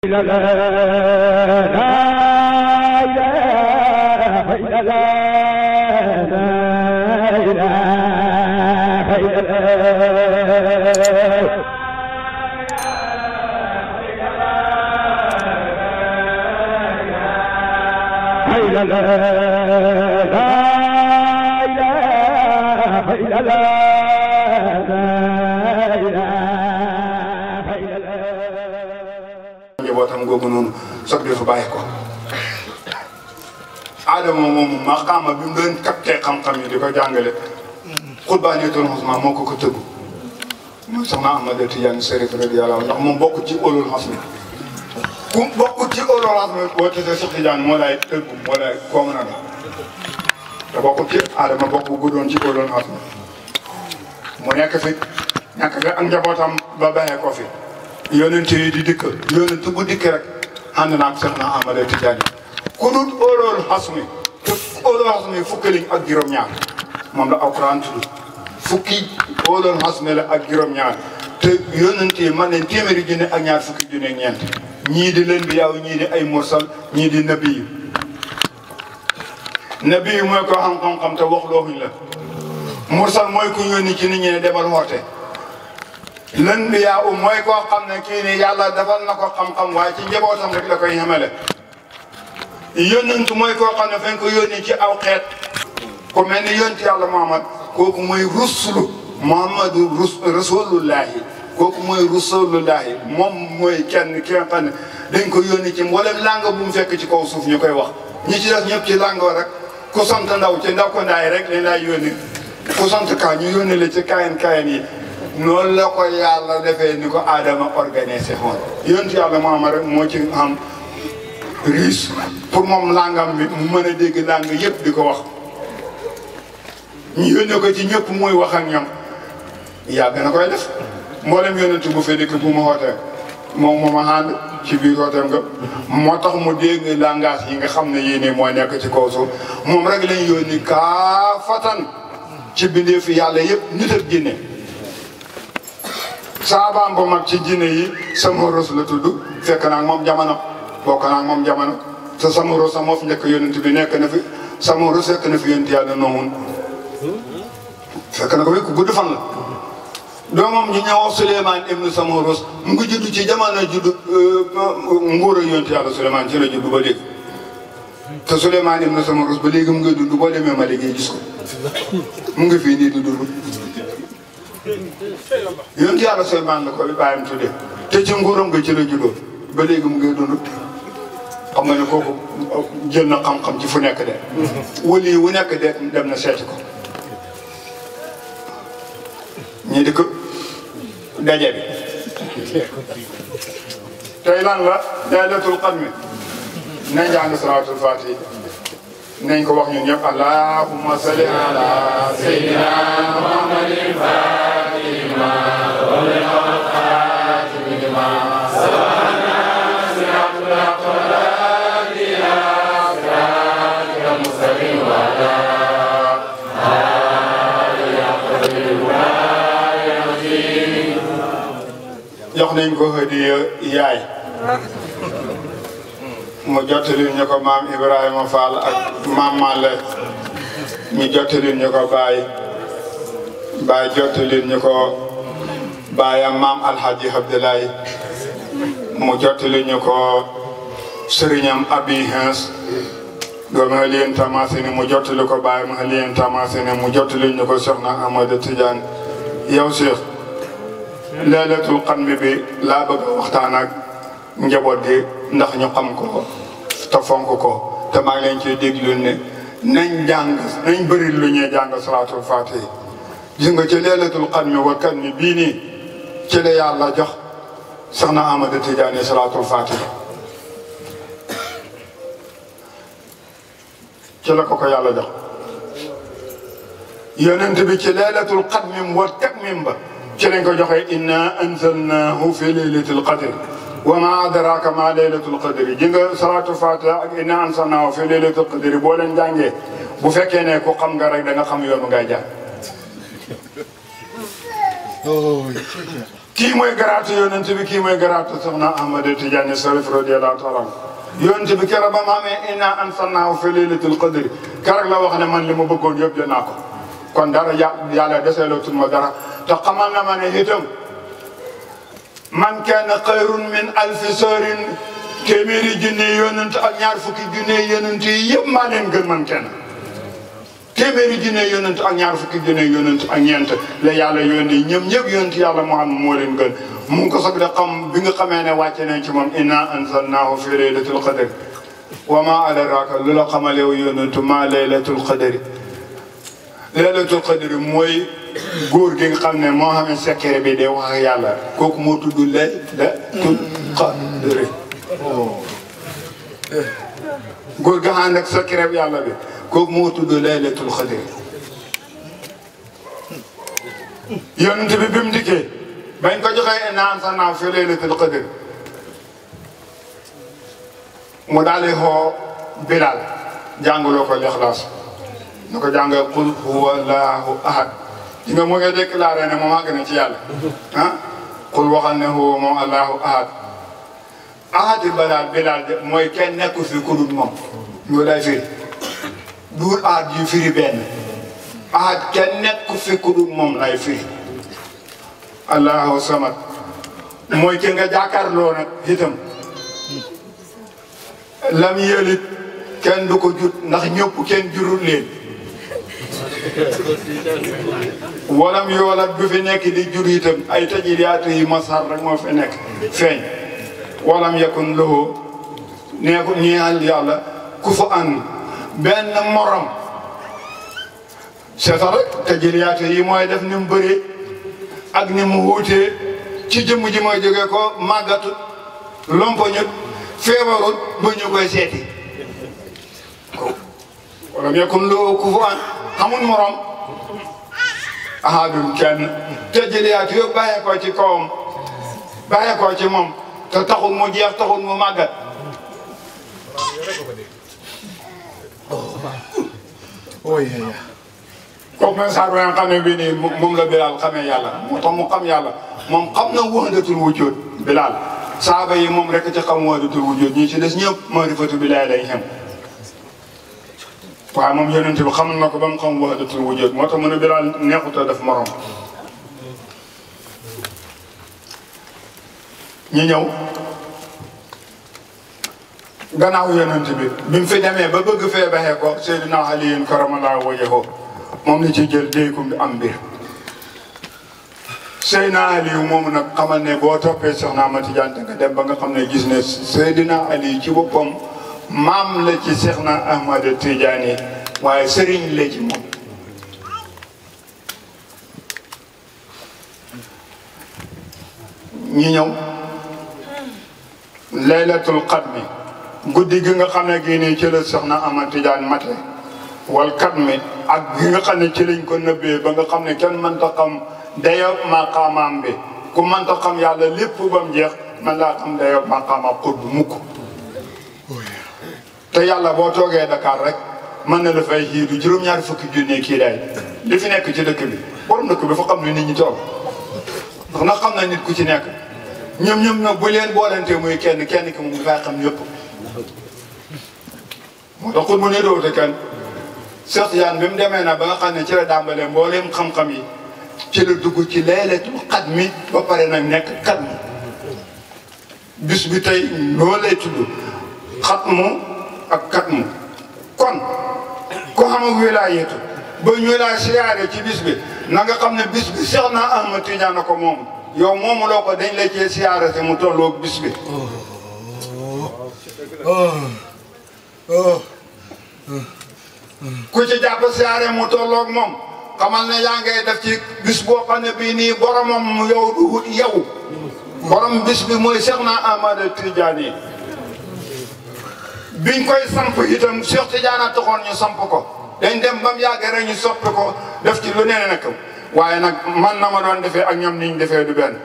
la la la ilaha illallah la ilaha illallah la ilaha illallah njabootam googu noonu soog di fa bàyyi ko Adama moom maqaama bi mu doon capté xam-xam yi di ko jàngale xutbaaniyatul xusma moo ko tëggu mooy soxna Ahmada Tidiane Chérif radiyallahu anhu ndax moom bokk ci ulul xasmi ku bokk ci ulul xasmi boo tëddee Cheikh Tidiane moo lay tëggu moo lay koo mën a doon te bokk ci Adama bokk guddoon ci ulul xasmi mu nekk fi ñàkk nga ak njabootam ba bàyyee ko fi yonent yi di dikk yonent bu dikk rek ànd naag Soxna Ahmada Tidiane ku dul óolool xasmi te óolool xasmi fukki liñ ak juróom-ñaar moom la alquran tudd fukki óolool xasmi la ak juróom-ñaar te yonent yi man nañ téeméeri junne ak ñaar fukki junne ak ñeent ñii di leen bi yaaw ñii di ay mursal ñii di nabi yu nabi yu mooy ko xam-xam te wax looxuñ la mursal mooy ku yónni ci nit ñi ne demal woote lën bi yaa mooy koo xam ne kii nii yàlla defal na ko xam-xam waaye ci njabootam rek la koy xamale yónnantu mooy koo xam ne fañ ko yónni ci aw xeet ku mel ni yónti yàlla Muhammad kooku mooy rusulu Muhammadu rasulullahi kooku mooy rasulullahi moom mooy kenn ki nga xam ne dañ ko yónni ci mboolem langue bu mu fekk ci kaw suuf ñu koy wax ñi ci def ñëpp ci langue rek ku sant ndaw ci ndaw ko ndaay rek lañ lay yónni ku sant ka ñu yónni la ci kayan yi noonu la ko yàlla defee ni ko Adama organisé xoon yonent yàlla Muhammad rek moo ci am riche pour moom langam bi mu mën a dégg lang yëpp di ko wax ñu yónnee ko ci ñëpp muy wax ak ñoom yàgg na koy def mboolem yonent bu fi dikk bu ma xootee moom ma ànd ci biir xooteem nga moo tax mu dégg langage yi nga xam ne yii nii mooy nekk ci kaw suuf moom rek lañ yónni kaafatan ci bindeef yàlla yëpp nit ak jinne saabaam bu mag ci jinne yi Samuros la tudd fekk naa moom jamono bokk naa moom jamono te Samuros moo fi njëkk yonent bi nekk na fi Samuros fekk na fi yonent yàlla Noohun fekk na ko fi ku gudd fan la doomam ñu ñëw Souleymane ibnu Samuros mu ngi judd ci jamono judd nguuru yonent yàlla Souleymane ci la judd ba léegi te Souleymane ibnu Samuros ba léegi mu ngi dund boo demee ma liggéey gis ko mu ngi fii nii di dund yonent yàlla Suleymaan la ko bàyyam tuddee te ci nguuram nga ci la juddoo ba léegi mu ngi dund xam nga ne kooku jël na xam-xam ci fu nekk de wali wu nekk de dem na seeti ko ñi di ko daje bi tey lan la laylatul qadr nañ jàng salaatul faatiha nañ ko wax ñun ñëpp allahumma salli ala sayyidina muhammadin jox nañ ko hadiya yaay mu jottali ñu ko maam Ibrahima Fall ak maam Malle ñu jottali ñu ko Baye jottali ñu ko baayam maam Alhaji Abdoulaye mu jottali ñu ko sëriñam Abi Hens doomu Aliyen Tamasini mu jottali ko baayam Aliyen Tamasini mu jottali ñu ko Soxna Ahmada Tidiane yow Cheikh laylatul qadr bi laa bëgg a waxtaan ak njaboot gi ndax ñu xam ko te fonk ko te maa ngi leen ciy déglu ne nañ jàng nañ bëri lu ñuy jàng salaatul faatiha gis nga ci laylatul qadr wa kan mi bii nii ci la yàlla jox Soxna Ahmada Tidiane salaatul faatiha ci la ko yàlla jox yonent bi ci laylatul qadr wa takmim ba ci lañ ko joxee inna anzalnahu fi laylatil qadr wa ma adraka ma laylatul qadr ji nga salaatul faatiha ak inna anzalnahu fi laylatil qadr boo leen jàngee bu fekkee ne ku xam nga rek da nga xam yoon ngay jaar kii mooy garaatu yonent bi kii mooy garaatu soxna Ahmad Tidiane Sarif radiyallahu taala yonent bi keroog ba ma amee inna anzalnaahu fi laylatul qadri keroog la wax ne man li ma bëggoon yëpp jël naa ko kon dara yàlla deseelootul ma dara te xamal na ma ne itam man kaana xayrun min alfi sahrin téeméeri junne yonent ak ñaar fukki junne yonent yi yëpp maa leen gën man kenn téeméeri junne yonent ak ñaar fukki junne yonent ak ñeent la yàlla yónni ñoom ñëpp yonent yàlla Muhammad moo leen gën mu ngi ko soog de xam bi nga xamee ne wàcce nañ ci moom inna anzalnaahu fi laylatul qadr wa ma adraaka lu la xamalew yonent ma laylatul qadr laylatul qadr mooy góor gi nga xam ne moo xamee secret bi de wax ak yàlla kooku moo tudd laylatul qadr góor ga ànd ak secret bi yàlla bi kooku moo tudd laylatul qadr yonent bi mu dikkee bañ ko joxee inna anzalnaahu fi laylatul qadr mu daal di xoo Bilal jàngaloo ko Ixlaas na ko jàngal qul huwa allahu ahad di nga mu ngi déclaré ne moom àgg na ci yàlla ah qul waxal ne huwa moom allahu ahad ahadi Bilal mooy kenn nekku fi ku dul moom loolu lay firi duur ahad yu firi benn ahad kenn nekku fi ku dul moom lay firi allahu samad mooy ki nga jàkkaarloo nag itam lam yëlit kenn du ko jut ndax ñëpp kenn jurul leen walam yoolat bu fi nekk di jur itam ay tajiliyaatu yi masar rek moo fi nekk feeñ walam yakun lahu neeku ñeexal yàlla ku fa an benn morom c'est ça rek tajiliyaatu yi mooy def ni mu bëree ak ni mu wuutee ci jëmm ji mooy jógee ko màggatut lompoñut feebarut ba ñu koy seeti walam yakun lahu kufuwan xamul morom ahadun kenn tajiliyaatu yëpp bàyyee ko ci kawam bàyyee ko ci moom te taxul mu jeex taxul mu màggat kooku mooy saar ba nga xam ne bii nii moom la Bilal xamee yàlla moo tax mu xam yàlla moom xam na wahdatul wujud Bilal saaba yi moom rek ci xam wahdatul wujud ñi ci des ñëpp maarifatu billaahi lay xem waaye moom yonent bi xam na ko ba mu xam wahdatul wujud moo tax mu ne Bilal neexut a def morom ñu ñëw gannaaw yonent bi mu fi demee ba bëgg fee baxee ko Seydina Ali karamallahu wajhahu moom la ci jël déy ko am mbir Seydina Ali moom nag xamal ne boo toppee Soxna Ahmad Tidiane nga dem ba nga xam ne gis ne Seydina Ali ci boppam maam la ci Soxna Ahmad Tidiane waaye sëriñ la ci moom ñi ñëw laylatul qadmi guddi gi nga xam ne gii nii ci la Soxna Ahmad Tidiane mate wal qadmi ak gi nga xam ne ci lañ ko nëbbee ba nga xam ne kenn mënta xam dayo maqaamaam bi ku mënta xam yàlla lépp ba mu jeex man laa xam dayo maqaamaam xut bu mukk te yàlla boo toogee Dakar rek mën na la fay xiidu juróom-ñaari fukki junne kii daay li fi nekk ci dëkk bi borom dëkk bi fa xam ne nit ñi toog ndax nag xam na nit ku ci nekk ñoom nag bu leen boolante muy kenn ki moom dafay xam ñëpp moo tax xut mu ne doote kenn Cheikh Tidiane bi mu demee na ba nga xam ne ci la dàmbalee mbooleem xam-xam yi ci la dugg ci laylatul qadmi ba pare nag nekk qadmi bis bi tey loolu lay tudd xatmu ak qadmu kon ku xam ak wilaayatu ba ñu laa siyaare ci bis bi na nga xam ne bis bi Seex na Ahmad Tidiane ko moom yow moomu loo ko dañ la cee siyaare te mu tolloog bis bi ku ci jàpp siyaare mu tolloog moom xamal ne yaa ngay def ci bis boo xam ne bii nii boromam yow du wut yow borom bis bi mooy Seex na Ahmad Tidiane biñ koy samp itam Cheikh Tidiane taxoon ñu samp ko dañ dem ba mu yàgg rek ñu soppi ko def ci lu nee nag waaye nag man na ma doon defee ak ñoom ni ñu defee du benn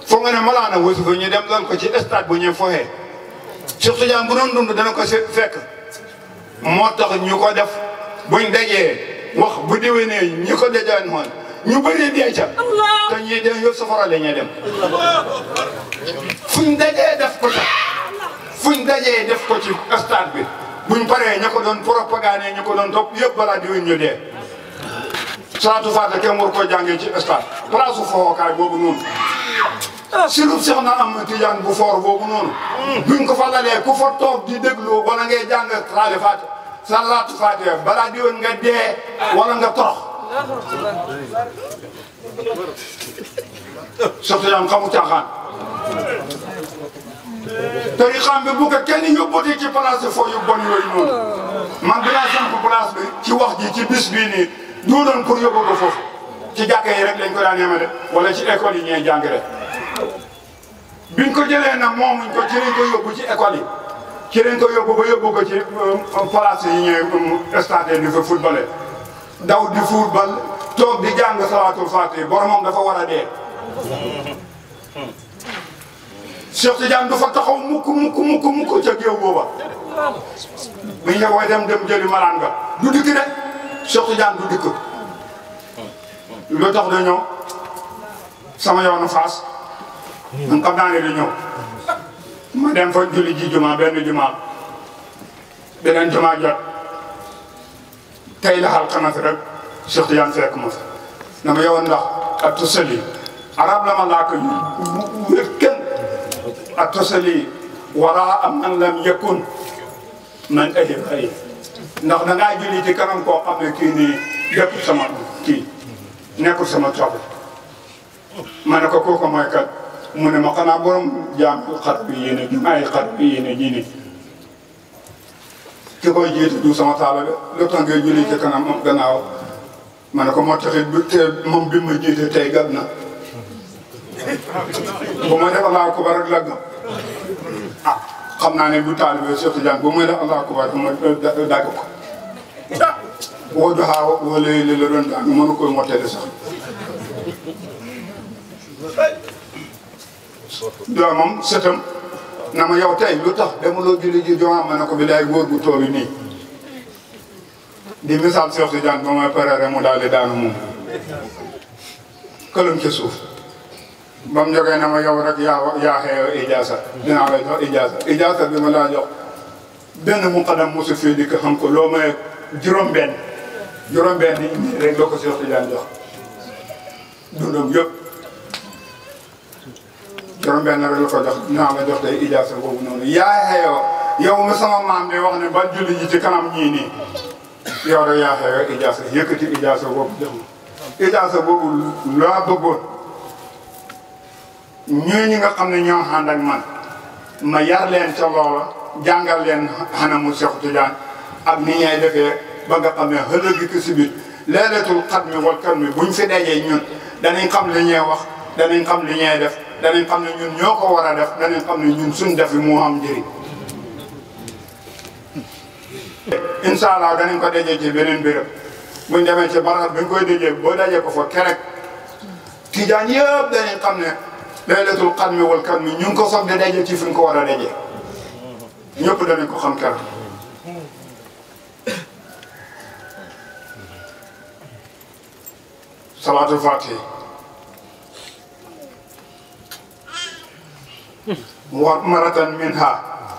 foog nga ne malaana wasifa ñu dem doon ko ci stade bu ñuy foxee Cheikh Tidiane bu doon dund dana ko fekk moo tax ñu ko def buñ dajee wax bu déwénee ñi ko dajaan woon ñu bëri dee ca te ñuy dem yëpp safara la ñuy dem fuñ dajee def ko ca fuñ dajee def ko ci stade bi buñ paree ña ko doon propagande ña ko doon topp yëpp balaa di ñu dee salaatu faatiha kenn war koo jàngee ci stade place su fookaay boobu noonu sirub Seex na am Tijaan bu foor boobu noonu buñ ko fa lalee ku fa toog di déglu wala ngay jàng salaatu faatiha balaa di woon nga dee wala nga torox Seex Tijaan xamu caaxaan tariqaam bi bu ko kenn yóbbootee ci place foo yu bon yooyu noonu man dinaa samp place bi ci wax ji ci bis bii nii du doon pour yóbbu ko foofu ci jàkka yi rek lañ ko daan yemale wala ci école yi ñuy jàng rek biñ ko jëlee nag moomuñ ko ci lañ ko yóbbu ci école yi ci lañ ko yóbbu ba yóbbu ko ci place yi ñuy stade di fa footballé daw di football toog di jàng salaatul faatiha boromam dafa war a dee. Cheikh Tidiane du fa taxaw mukk ca géew booba buñ ne booy dem jëli malaan nga du dikk de Cheikh Tidiane du dikk lu tax da ñëw sama yoonu Faas man xam naa ne di ñëw ma dem fa julli ji juma benn juma beneen juma jot tey la alxames rek Cheikh Tidiane fekk ma fa na ma yow ndax ak tusali arab la ma laa ko wér kenn ak tusali waraa man lam yakun man ahib ay ndax da ngaa julli ci kanam koo xam ne kii nii nekkul sama kii nekkul sama topp ma ne ko kooku mooy kat mu ne ma xanaa borom jaam xar bi yéene ji ay xar bi yéene ji ni ki koy jiite du sama taala de lu tax ngay julli ci kanam moom gannaaw ma ne ko moo taxit bu te moom bi ma jiite tey gab na bu ma def Allahu akbar rek lagg ah xam naa ne bu taalibe Cheikh Tidiane bu may def Allahu akbar ma dagg ko woo doxaa wala li la doon daan mënu koy mottali sax doomam sëtam na ma yow tey lu tax demuloo julli ji jumaa ma ne ko bi laay góor gu toolu nii di misaal Cheikh Tidiane ba may parere mu daal di daanu moom këlam ca suuf ba mu jógee na ma yow rek yaa xeeyoo ijaasa dinaa la jox ijaasa bi ma laa jox benn muqaddam mosu fii di ko xam ko loo may juróom-benn nii rek loo ko Cheikh Tidiane jox dundam yëpp juróom-benn rek la ko jox dinaa la jox tey ijaasa boobu noonu yaa xeeyoo yow mi sama maam bi wax ne ba julli ji ci kanam ñii nii yow rek yaa xeeyoo ijaasa yëkkati ijaasa boobu jox ma ijaasa boobu laa bëggoon ñi nga xam ne ñoo ànd ak man ma yar leen ca loola jàngal leen xanamu Cheikh Tidiane ak ni ñay defee ba nga xam ne ëllëg ki si biir leelatul xatmi wal katmi buñ fi dajee ñun danañ xam li ñuy wax danañ xam li ñuy def danañ xam ne ñun ñoo ko war a def danañ xam ne ñun suñ def moo am njëriñ. incha allah danañ ko dajee ci beneen béréb buñ demee ci barab bi ñu koy dajee boo dajee ko fa kerek Tidiane yëpp danañ xam ne. leelatul xatmi wal katmi ñu ngi ko soog di daje ci fi ñu ko war a daje ñëpp danañ ko xam keroog salaatul faatiha wa maratan minha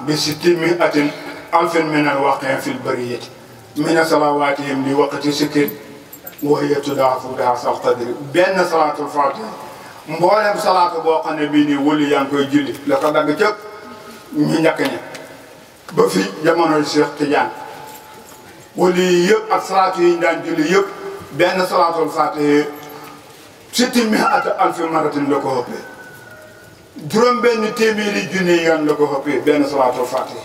bi sitti mi'atin alfin min alwaqin fi lbariyati min salawatihim li waqti sikrin wa hiya tudaafu biha sal qadri benn salaatul faatiha mboolem salaatu boo xam ne bii nii wëli yaa ngi koy julli la ko dagg cëpp ñu njëkk ña ba fi jamonoy Cheikh Tidiane wëli yi yëpp ak salaatu yi ñu daan julli yëpp benn salaatul faatiha sitti mi'ati alfi maratin la ko ëppee juróom benn téeméeri junni yoon la ko ëppee benn salaatul faatiha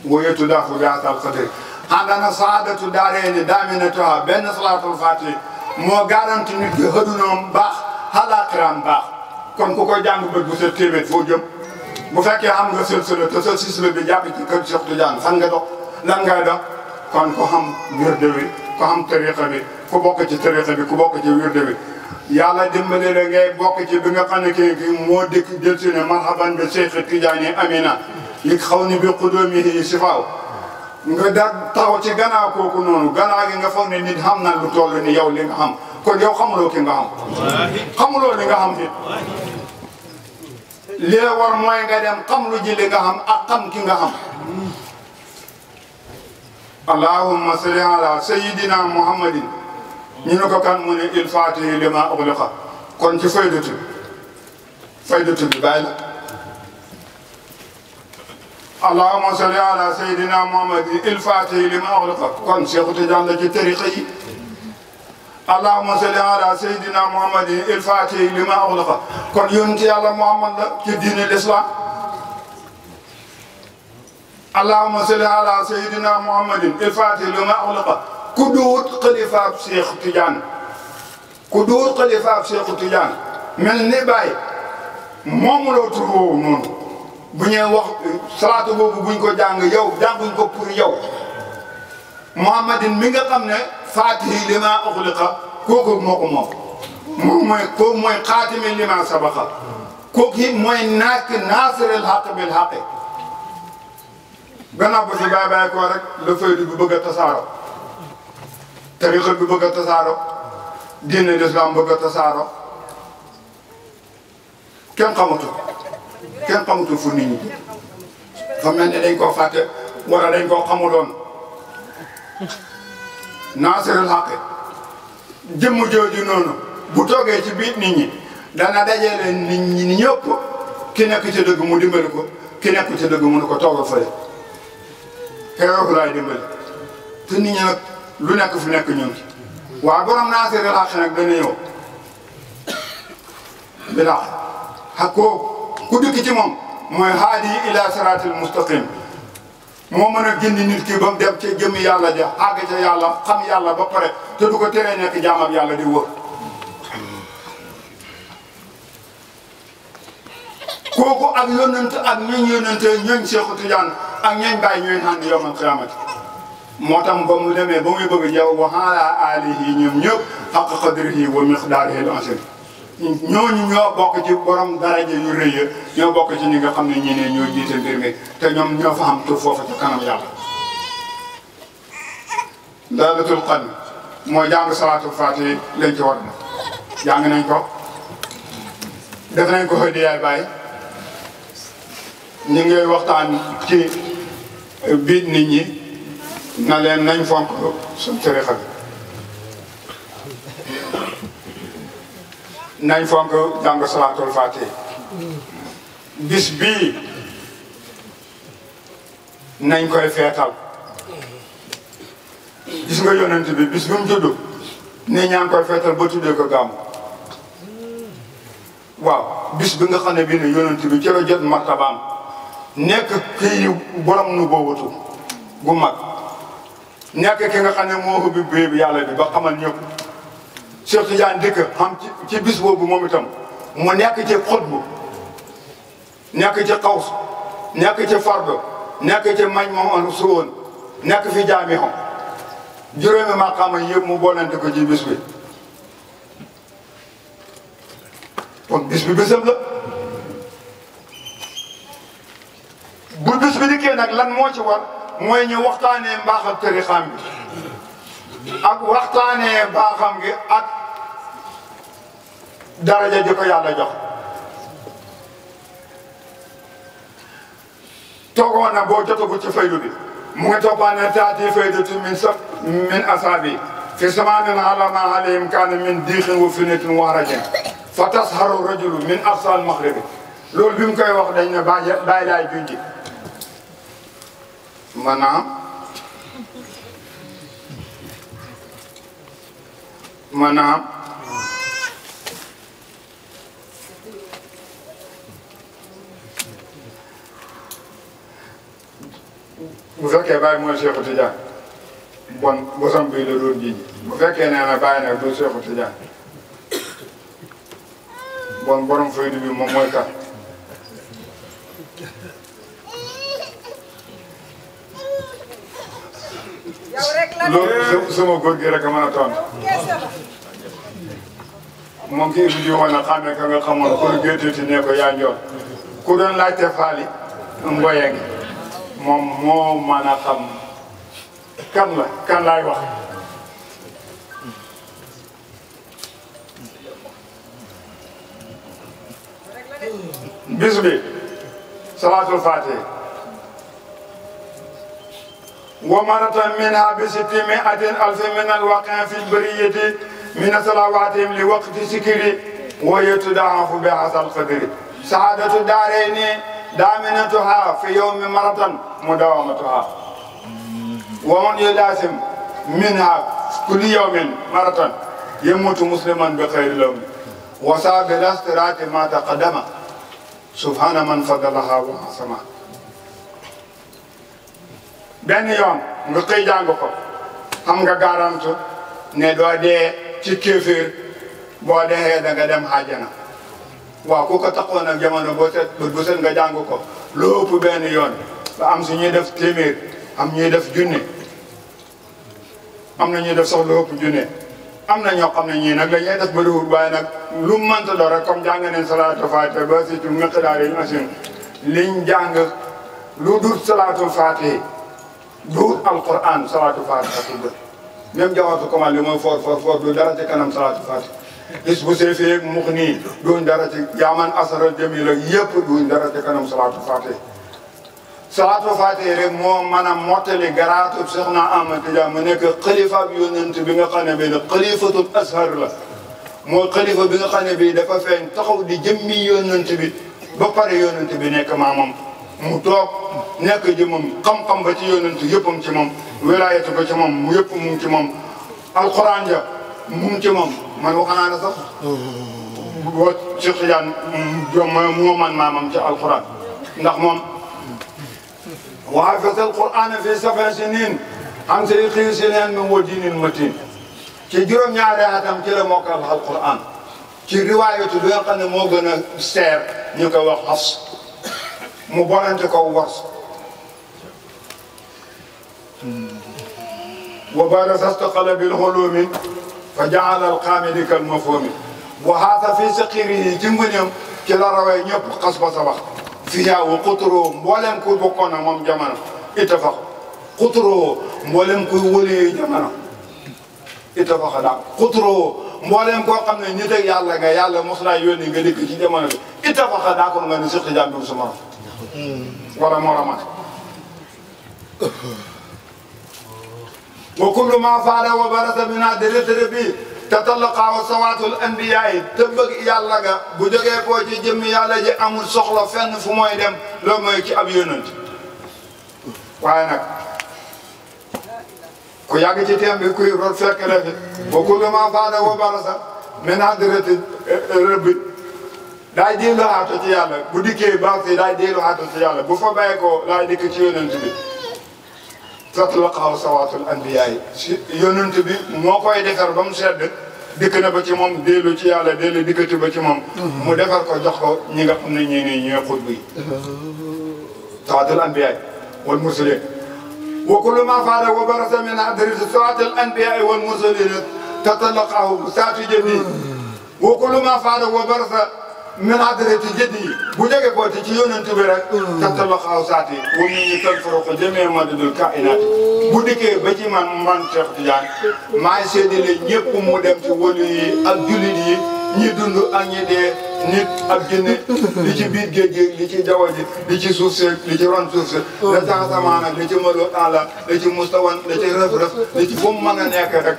woyetu daafu bihaasal qadri àndana saadatu daareeni daaminatuha benn salaatul faatiha moo garanti nit ki xëdunoom baax xalaatiraam baax kon ku koy jàng bët bu sa téeméer foo jëm bu fekkee am nga sëlsëla te sa sisla bi jàpp ci kër Cheikh Tidiane fan nga dox lan ngay dox kon ku xam wirde wi ku xam tariqa bi ku bokk ci tariqa bi ku bokk ci wirde wi yàlla dimbali la ngay bokk ci bi nga xam ne kii moo dëkk jël si ne marhaban bi Cheikh Tidiane Amina li xaw ni bi qudoomihi sifaaw nga da taxaw ci gannaaw kooku noonu gannaaw gi nga foog ne nit xam na lu toll ni yow li nga xam kon yow xamuloo ki nga xam xamuloo li nga xam fi li la war mooy nga dem xam lu ji li nga xam ak xam ki nga xam allahumma salli ala sayyidina muhammadin ñu ne ko kan mu ne il fatihi lima ughliqa kon ci faydatu bi bàyyi la allahumma salli ala sayyidina muhammadin il fatihi lima ughliqa kon Cheikh Tidiane la ci tariqa yi allahumma salli ala sayyidina muhammadin il fatihi lima ughliqa kon yonent yàlla Muhammad la ci diine l'islam allahumma salli ala sayyidina muhammadin il fatihi lima ughliqa ku duut xalifaab Cheikh Tidiane ku duut xalifaab Cheikh Tidiane mel ni Baye moomu la tur woowu noonu bu ñuy wax salaatu boobu buñ ko jàng yow jànguñ ko pour yow muhammadin mi nga xam ne fatihi lima ughliqa kooku moo ko moom mooy xaatimi lima sabaqa kooku mooy naasiril haqq bil haqq gannaaw ba si bàyyi ko rek la faydu bi bëgg a tasaaro tariqa bi bëgg a tasaaro diine l'islam bëgg a tasaaro kenn xamatu fu nit ñi fa mel ne dañ koo fàtte wala dañ koo xamuloon naasiril haqq jëmm jooju noonu bu toogee ci biir nit ñi dana dajale nit ñi ñëpp ki nekk ci dëgg mu dimbali ko ki nekk ci dëgg mu ne ko toogal fële xeeru laay dimbali te nit ñi nag lu nekk fu nekk ñun ci waaye borom naasiril haqq nag dana ñëw bilaa ak ku dikk ci moom mooy haadi ila siratil mustaqim moo mën a gindi nit ki ba mu dem ca jëmmi yàlla ja àgg ca yàlla xam yàlla ba pare te du ko teree nekk jaam ak yàlla di wër kooku ak yónnante ak ñooñ yónnante ñooñ Cheikh Tidiane ak ñooñ Baye ñooy ànd yawmal qiyaamati moo tax ba mu demee ba muy bëgg yow wa ala alihi ñoom ñëpp haqqa qadrihi wa miqdaarihi al-azim ñooñu ñoo bokk ci borom daraja yu rëy ya ñoo bokk ci ñi nga xam ne ñi ne ñoo jiite mbir mi te ñoom ñoo fa am tur foofu ca kanam yàlla laylatul qadr mooy jàng salaatul faatihi lañ ci war a def jàng nañ ko def nañ ko hadiyaay Baay ñu ngi waxtaan ci biir nit ñi na leen nañ fonk suñ tarixa bi nañ fonk jàng salaatul faatihi bis bii nañ koy feetal gis nga yonent bi bis bi mu judd ne ñaa ngi koy feetal ba tuddee ko gàmmu waaw bis bi nga xam ne bii ne yonent bi ci la jot martabaam nekk kii borom nu boobatu gu mag nekk ki nga xam ne moo ubbi béy bi yàlla bi ba xamal ñëpp Cheikh Tidiane dëkk xam ci bis boobu moom itam mu nekk ci xutbu nekk ci xaws nekk ci fardo nekk ci mañ moom suwoon nekk fi jaami xam juróomi maqaama yëpp mu boolante ko ci bis bi kon bis bi bésam la bu bis bi dikkee nag lan moo ci war mooy ñu waxtaanee mbaaxal tarixaam bi ak waxtaanee baaxam gi ak daraja ji ko yàlla jox toogoon na boo jotagu ci faydu bi mu ngi toppaane taati faydatu min asaabi fi samanin ala ma alayhim kaana min diixin wa fitnatin wa harajin fa tasharu rajulu min aqsal maghribi loolu bi mu koy wax dañ ne bàyyi laay junji maanaam bu fekkee Baye mooy Cheikh Tidiane bon bosam bii la doon ji bu fekkee nee na Baye nag du Cheikh Tidiane bon borom faydu bi moom mooy kat loolu sama góor gi rek a mën a tontu moom kii bi di woon na xamee ka nga xamoon pour géteti ne ko yaa njoon ku doon laajte faali mboye ngi moom moo mën a xam kan laay wax bis bi salaatul faatihi wa maratan minha bi 600 alfin min alwaqin fi lbariyati min salawatihim li waqti sikri wa yatudaafu bi hasal qadri saadatu daarayni daaminatuha fi yawmi maratan mudawamatuha wa man yulasim minha kulli yawmin maratan yamutu musliman bi khayri lawmi wa saabi lastirati ma taqaddama subhana man fadalaha wa sama benn yoon nga xëy jàng ko xam nga garanti ne doo dee ci kéeféer boo dee da nga dem àjjana waaw ku ko taxoon ak jamono boo set nga jàng ko loo ëpp benn yoon ba am si ñuy def téeméer am ñuy def junne am na ñuy def sax lu ëpp junne am na ñoo xam ne ñii nag la ñuy def bëriwul waaye nag lu mënta do rek comme jàng neen salaatul faatiha ba si ci miqdaar yi asin liñ jàng lu dul salaatul faatiha duut alquran salaatul faatiha tudd même jawatu kamal li mooy foor du dara ci kanam salaatul faatiha gis bu see fee mux nii duñ dara ci yaaman asaral jamila yëpp duñ dara ci kanam salaatul faatiha salaatul faatiha rek moo mën a mottali garaatu Seexna Ahmad Tijaan mu nekk xalifa bi yonent bi nga xam ne bii nag xalifatul ashar la mooy xalifa bi nga xam ne bii dafa feeñ taxaw di jëmmi yonent bi ba pare yonent bi nekk maamam mu toog nekk jëmmam xam-xam ba ci yonent yëppam ci moom wilaayatu ba ci moom mu yëpp mu ngi ci moom alquran ja mu ngi ci moom man wax naa ne sax boo Cheikh Tidiane moo man maamam ci alquran ndax moom wa hafiza alquran fi 7 sinin am say xii sineen min wa diinin matin ci juróom-ñaari atam ci la mokkal alquran ci riwaayatu bi nga xam ne moo gën a seer ñu koy wax Hafs mu bolante ko Wars wa barasa staqala bil hulumi fa jaala alqaamidi kal mafhumi wa haasa fi saqirihi ci ngëneem ci la rawee ñëpp xas ba sa wax fiyaa wa xuturoo mboolem ku bokkoon ak moom jamono ittafaq xuturoo mboolem kuy wëlee jamono ittafaq daal xuturoo mboolem koo xam ne nit ak yàlla nga yàlla mos laa yónni nga dikk ci jamono bi ittafaq daa ko nga ne Seex Tijaan du sama wala moromat wa kullu ma faada wa barasa mina dërëtërë bi tatallaqaa sawaatul anbiyaa yi te bëgg yàlla ga bu jógee koo ci jëmmi yàlla ji amul soxla fenn fu mooy dem loolu mooy ci ab yonent waaye nag ku yàgg ci teem bi kuy rot fekk la fi wa kullu ma faada wa barasa mina dërëtërë bi daay dellu xaatu ci yàlla bu dikkee baax si daay dellu xaatu ci yàlla bu fa bàyyi ko daay dikk ci yonent bi tatlaqahu sawaatul anbiyaa yi si yonent bi moo koy defar ba mu sedd dikk na ba ci moom dellu ci yàlla dellu dikkati ba ci moom mu defar ko jox ko ñi nga xam ne ñii nii ñooy xutbu yi sawaatul anbiyaa yi wal mursaliin wa kullu ma faada wa barasa min hadrati sawaatul anbiyaa yi wal mursaliin tatlaqahu saatu jëndi wa kullu ma faada wa barasa min hadrati jëndi bu jógee ko ci yonent bi rek tatlaqahu saati wa min ñi tanfaruqu jamii madadul kainaat bu dikkee ba ci man Cheikh Tidiane maay séddale ñëpp mu dem ci wëlu yi ak jullit yi ñi dund ak ñi dee nit ak jinne li ci biir géej gi li ci jaww ji li ci suuf si li ci ron suuf si la ca asamaan ak li ci mëloo àlla li ci mustawan li ci rëf-rëf li ci fu mu mën a nekk rek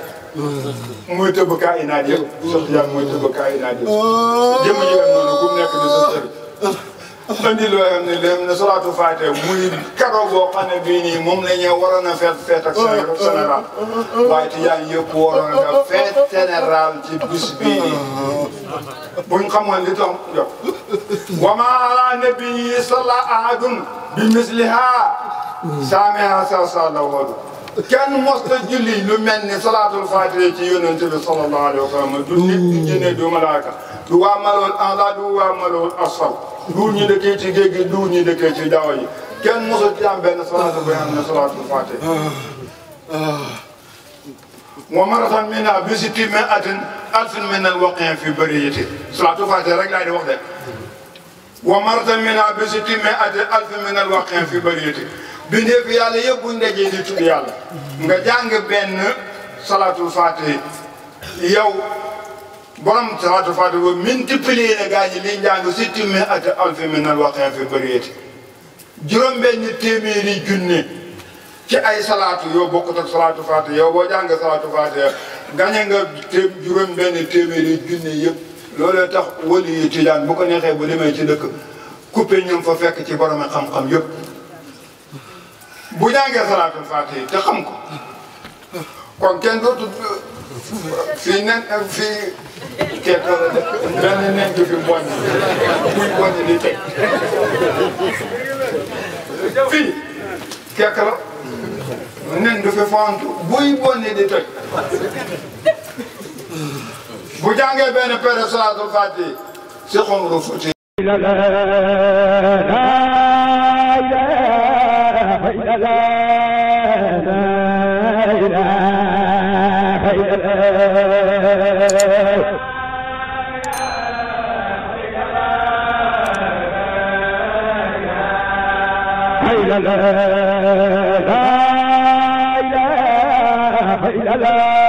muy tëbb kainaat yëpp Cheikh Tidiane mooy tëbb kainaat yëpp jëmm ji noonu ku mu nekk di sa sëriñ andi loo xam ne léegi ne salaatul faatiha muy kado boo xam ne bii nii moom la ñu waroon a feet ak général waaye Tijaan yëpp waroon a feet général ci bis bii nii buñ xamoon li tax jox wa ma ala nabi salla ahadun bi misliha saamiha sa la wadu kenn mosta julli lu mel ni salaatul faatiha ci yonent bi sallallahu alayhi wa sallam du nit du jinne du malaaka du waa malool ala du waa malool asfal duur ñi dëkkee ci géej gi duur ñi dëkkee ci jaww ji kenn mosul ci am benn salaatu bu am na salaatul faatiha wa maratan minha bi 600 alfin min al-waqi' fi bariyati salaatul faatiha rek laay di wax de wa maratan minha bi 600 alfin min al-waqi' fi bariyati bindee fi yàlla yëpp buñ dajee di tudd yàlla nga jàng benn salaatul faatiha yow borom salaatu faatiha ba multiplier na gaa ñi liy njàng sitti mi at alfi min al waqin fi barieti juróom-benni téeméeri junne ci ay salaatu yoo bokkut ak salaatu faatiha yow boo jàng salaatu faatiha gañe nga juróom-benni téeméeri junne yëpp looloo tax wali yi tijaan bu ko neexee bu demee ci dëkk coupé ñoom fa fekk ci borom xam-xam yëpp bu jàngee salaatul faatiha te xam ko kon kenn dootu fii nen fii keek la de benn nen du fi mboñ muy mboñ di teg fii keek la nen du fi fontu buy bonni di toj bu jàngee benn pere salaatul faatiha si xomru futi la